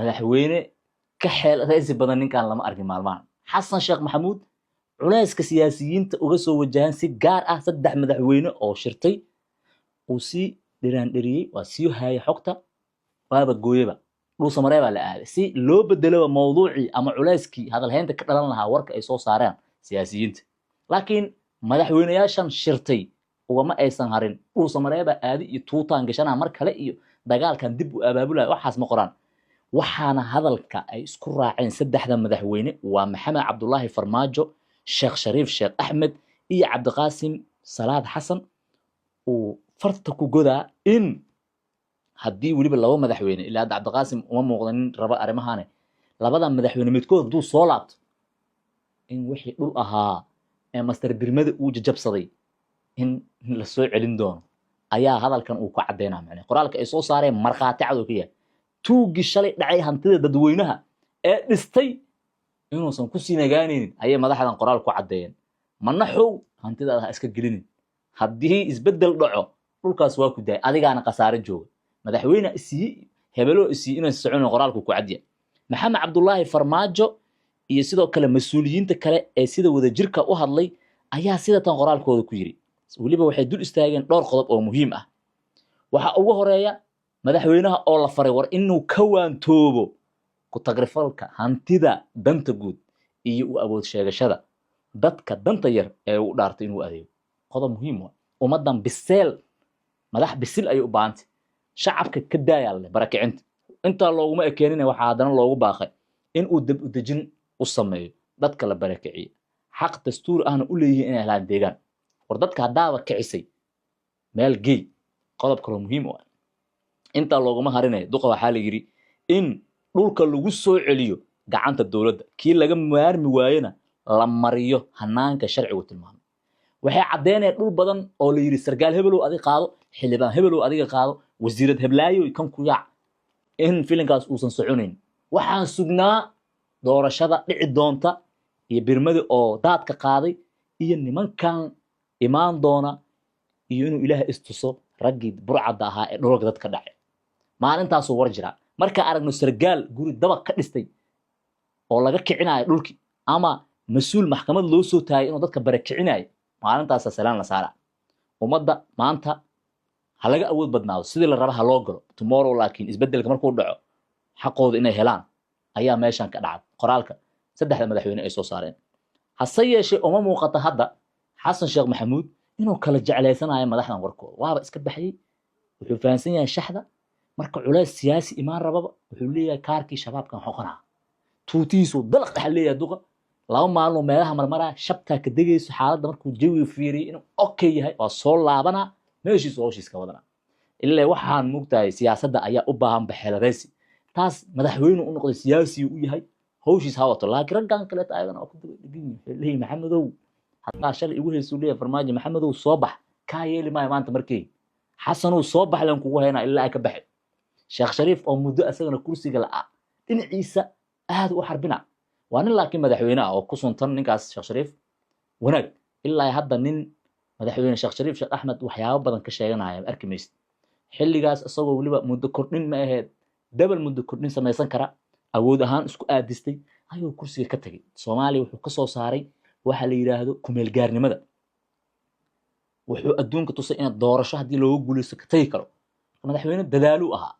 Madaxweyne ka xeel raysi badan ninkan lama arkin maalmahan. Xasan Sheekh Maxamuud culayska siyaasiyiinta uga soo wajahan, si gaar ah saddex madaxweyne oo shirtay, uu sii dhiraandhiriyey, waa sii hayay xogta, waaba gooyeba. Dhuusamaree baa la aaday si loo bedeloba mawduucii ama culayskii hadalhaynta ka dhalan lahaa warka ay soo saareen siyaasiyiinta. Laakiin madaxweyneyaashan shirtay ugama aysan harin. Dhuusamaree baa aadi iyo tuutaan gashanaa mar kale iyo dagaalkan dib u abaabulaya, waxaas ma qoraan. Waxaana hadalka ay isku raaceen saddexda madaxweyne, waa Maxamed Cabdulaahi Farmaajo, Sheekh Shariif Sheekh Axmed iyo Cabdiqaasim Salaad Xasan, uu farta ku godaa in haddii weliba laba madaxweyne, ilaa hadda Cabdiqaasim uma muuqda nin raba arrimahane, labada madaxweyne midkood hadduu soo laabto, in wixii dhul ahaa ee Master Birmada uu jajabsaday in la soo celin doono ayaa hadalkan uu ka caddeynaa. Macnaha qoraalka ay soo saareen markhaati cad oo ka yahay tuuggii shalay dhacay hantida dadweynaha ee dhistay inuusan kusii nagaanaynin ayay madaxdan qoraal ku caddeeyeen. Manaxow, hantidaada ha iska gelinin. Haddii isbeddel dhaco, dhulkaas waa ku daayay, adigaana khasaare jooga. Madaxweyne isiiye, hebelo isiiye, inaysan soconin qoraalku ku cadya. Maxamed Cabdulaahi Farmaajo iyo sidoo kale mas-uuliyiinta kale ee sida wadajirka u hadlay ayaa sida tan qoraalkooda ku yidhi. Weliba waxay dul istaageen dhowr qodob oo muhiim ah. Waxaa ugu horeeya madaxweynaha oo la faray war inuu ka waantoobo ku tagrifalka hantida danta guud iyo u awood sheegashada dadka danta yar ee u dhaartay inuu adeego. Qodob muhiim wa ummaddan biseel, madax bisil ayay u baahantay. Shacabka ka daayaa leh barakicinta. Intaa looguma ekeenina, waxaa haddana loogu baaqay in uu dib u dejin u sameeyo dadka la barakiciyey, xaq dastuur ahna u leeyihiin inay helaan deegaan. War dadka haddaaba kicisay, meel geey. Qodob kaloo muhiim u ah. Intaa looguma harinaya duqa, waxaa la yidhi in dhulka lagu soo celiyo gacanta dowladda, kii laga maarmi waayena la mariyo hanaanka sharcigu tilmaamay. Waxay caddeynayaan dhul badan oo la yidhi sarkaal hebelow adiga qaado, xildhibaan hebelow adiga qaado, wasiirad heblaayoy kan ku yaac, in filinkaas uusan soconayn. Waxaan sugnaa doorashada dhici doonta iyo birmadi oo daadka qaaday iyo nimankan imaan doona iyo inuu Ilaah istuso raggii burcadda ahaa ee dhulalka dadka dhacay. Maalintaasuu war jiraa. Marka aragno sargaal guri dabaq ka dhistay oo laga kicinayo dhulkii, ama mas-uul maxkamad loo soo taagay inuu dadka barakicinayo, maalintaasaa salaan la saara. Ummadda maanta ha laga awood badnaado, sidii la raba ha loo galo tomorrow, laakiin isbeddelka markuu dhaco xaqooda inay helaan ayaa meeshan ka dhacay qoraalka saddexda madaxweyne ay soo saareen. Hase yeeshee, uma muuqata hadda Xasan Sheekh Maxamuud inuu kala jeclaysanayo madaxdan warkooda. Waaba iska baxyey, wuxuu fahamsan yahay shaxda. Marka culays siyaasi imaan rababa, wuxuu leeyahay kaarkii shabaabkan xoqonaa, tuutihiisu dalaq dhex leeyahay. Duqa 2 maalinoo meelaha marmaraa, shabtaa ka degayso xaaladda. Markuu jawiga fiiriyay inuu okay yahay, waa soo laabanaa, meeshiisu hawshiis ka wadanaa. Ilaa waxaan mugtahay siyaasadda ayaa u baahan baxeeladaysi. Taas madaxweyne u noqday, siyaasi u yahay, hawshiis ha wato. Laakiin raggan kaleeto ayagana waa ku daba dhegan yihin. Waxay leeyihin, "Maxamedow, haddaa shalay igu haysuu," leeyahay Farmaajo, "Maxamedow soo bax, kaa yeeli maayo maanta." Markii Xasanow soo bax leen kugu haynaa ilaa ay ka baxay. Sheekh Shariif oo muddo isagana kursiga la'aa, dhinaciisa aad u xarbina, waa nin laakiin madaxweyne ah oo ku suntan ninkaas Sheekh Shariif wanaag. Ilaa hadda nin madaxweyne Sheekh Shariif Sheekh Axmed waxyaabo badan ka sheeganaya arki maysid. Xilligaas isagoo weliba muddo kordhin ma ahayd, double muddo kordhin samaysan kara, awood ahaan isku aadistay, ayuu kursiga ka tegay. Soomaaliya wuxuu ka soo saaray waxa la yidhaahdo kumeelgaarnimada. Wuxuu adduunka tusay in doorasho haddii looga guuleysto ka tegi karo. Madaxweyne dadaaluu ahaa.